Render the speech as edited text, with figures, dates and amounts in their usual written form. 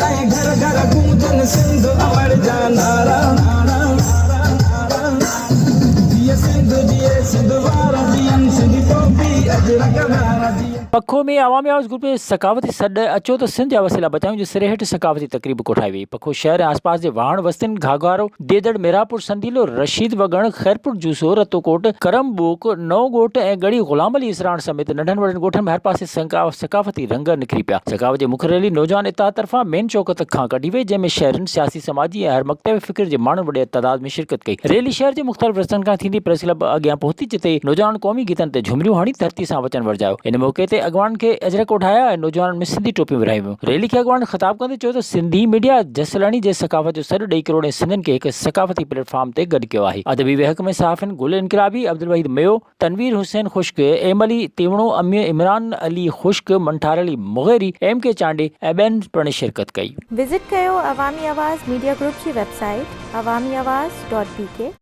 ۽ گهر گهر گونجن سنڌ امڙ جا نعرا جيئي سنڌ جيئي سنڌ وارا جيئن سنڌي ٽوپي اجرڪ وارا جيئن. پکو ۾ عوامي آواز گروپ جي ثقافتي سڏ اچو ته سنڌ جا وسيلا بچايون جي سري هيٺ ثقافتي تقريب ڪوٺائي وئي. پکو شهر ۽ آسپاس جي واهڻ وستين گهاگهارو، ديدڙ، ميراپور، سنديلو، رشيد وڳڻ، خيرپور جوسو، رتوڪوٽ، ڪرم ٻوڪ، نئون ڳوٺ ۽ ڳڙهي غلام علي اسراڻ سميت ننڍن وڏن ڳوٺن ۾ هر پاسي ثقافتي رنگ نکري پيا. ثقافت جي مک ريلي نوجوان اتحاد طرفان مين چوڪ کان ڪڍي وئي جنهن ۾ شهرين، سياسي، سماجي ۽ هر مڪتب فڪر جي ماڻهن وڏي تعداد ۾ شرڪت ڪئي. ريلي شهر جي مختلف رستن کان ٿيندي پريس ڪلب اڳيان پهتي جتي نوجوانن قومي گيتن تي جهمريون هڻي ڌرتي سان وچن ورجايو. ان موقعي تي اڳواڻن کي اجرڪ اوڍايا ۽ نوجوانن ۾ سنڌي ٽوپيون ورهايون ويون. ريلي کي اڳواڻن خطاب ڪندي چيو ته سنڌي ميڊيا جسلڻي جي ثقافت جو سڏ ڏئي ڪروڙين سنڌين کي هڪ ثقافتي پليٽ فارم تي گڏ ڪيو آهي. ادبي ويهڪ ۾ صحافين گل انقلابي، عبدالوحيد ميو، تنوير حسين خشڪ، ايم علي تيوڻو، عمران علي خشڪ، منٺار علي مغيري، ايم ڪي چانڊيي ۽ ٻين پڻ شرڪت ڪئي. وزٽ ڪيو عوامي آواز ميڊيا گروپ جي website Awami Awaz dot B K.